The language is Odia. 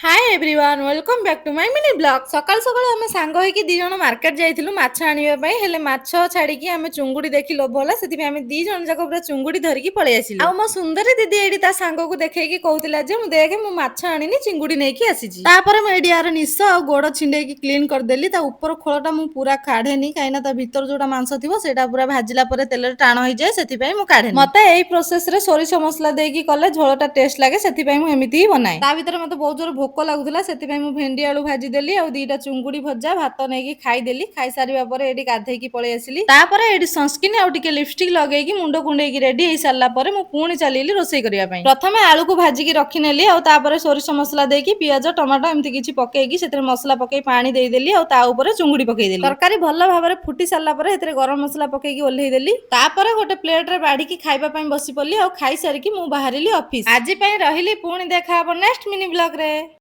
Hi everyone, welcome back to my mini vlog. ସକାଳୁ ସକାଳୁ ଆମେ ସାଙ୍ଗ ହେଇକି ଦି ଜଣ ମାର୍କେଟ ଯାଇଥିଲୁ ମାଛ ଆଣିବା ପାଇଁ। ହେଲେ ମାଛ ଛାଡିକି ଆମେ ଚୁଙ୍ଗୁଡି ଦେଖି ଲୋଭ ହେଲା, ସେଥିପାଇଁ ଆମେ ଦି ଜଣ ଯାକ ପୁରା ଚୁଙ୍ଗୁଡି ଧରିକି ପଳେଇ ଆସିଲୁ। ଆଉ ମୋ ସୁନ୍ଦରୀ ଦିଦି ଏଇଠି ତା ସାଙ୍ଗକୁ ଦେଖେଇକି କହୁଥିଲା ଯେ ମୁଁ ଦେଖେ, ମୁଁ ମାଛ ଆଣିନି, ଚିଙ୍ଗୁଡି ନେଇକି ଆସିଛି। ତାପରେ ମୁଁ ଏଇଠି ଆର ନିଶ ଆଉ ଗୋଡ ଛିଣ୍ଡେଇକି କ୍ଲିନ୍ କରିଦେଲି। ତା ଉପର ଖୋଳଟା ମୁଁ ପୁରା କାଢେନି, କାହିଁକିନା ତା ଭିତର ଯୋଉଟା ମାଂସ ଥିବ, ସେଇଟା ପୁରା ଭାଜିଲା ପରେ ତେଲରେ ଟାଣ ହେଇଯାଏ, ସେଥିପାଇଁ ମୁଁ କାଢେନି। ମତେ ଏଇ ପ୍ରୋସେସ ରେ ସୋରିଷ ମସଲା ଦେଇକି କଲେ ଝୋଳଟା ଟେଷ୍ଟ ଲାଗେ, ସେଥିପାଇଁ ମୁଁ ଏମିତି ହିଁ ବନାଏ। ତା ଭିତରେ ମତେ ବହୁତ ଜୋର ଭୋକ ଲାଗୁଥିଲା, ସେଥିପାଇଁ ମୁଁ ଭେଣ୍ଡି ଆଳୁ ଭାଜିଦେଲି ଆଉ ଦିଟା ଚୁଙ୍ଗୁଡି ଭଜା ଭାତ ନେଇକି ଖାଇଦେଲି। ଖାଇସାରିବା ପରେ ଏଇଠି ଗାଧେଇକି ପଳେଇ ଆସିଲି। ତାପରେ ଏଇଠି ସନସ୍କ୍ରିନ୍ ଆଉ ଟିକେ ଲିପଷ୍ଟିକ ଲଗେଇକି, ମୁଣ୍ଡ କୁଣ୍ଡେଇକି ରେଡି ହେଇ ସାରିଲା ପରେ ମୁଁ ପୁଣି ଚାଲିଲି ରୋଷେଇ କରିବା ପାଇଁ। ପ୍ରଥମେ ଆଳୁକୁ ଭାଜିକି ରଖିନେଲି ଆଉ ତାପରେ ସୋରିଷ ମସଲା ଦେଇକି, ପିଆଜ, ଟମାଟୋ ଏମିତି କିଛି ପକେଇକି, ସେଥିରେ ମସଲା ପକେଇ ପାଣି ଦେଇଦେଲି ଆଉ ତା ଉପରେ ଚୁଙ୍ଗୁଡି ପକେଇଦେଲି। ତରକାରୀ ଭଲ ଭାବରେ ଫୁଟି ସାରିଲା ପରେ ସେଥିରେ ଗରମ ମସଲା ପକେଇକି ଓହ୍ଲେଇ ଦେଲି। ତାପରେ ଗୋଟେ ପ୍ଲେଟରେ ବାଢିକି ଖାଇବା ପାଇଁ ବସି ପଡିଲି ଆଉ ଖାଇସାରିକି ମୁଁ ବାହାରିଲି ଅଫିସ। ଆଜି ପାଇଁ ରହିଲି, ପୁଣି ଦେଖା ହବ ନେକ୍ସଟ ମିନି ବ୍ଲଗରେ।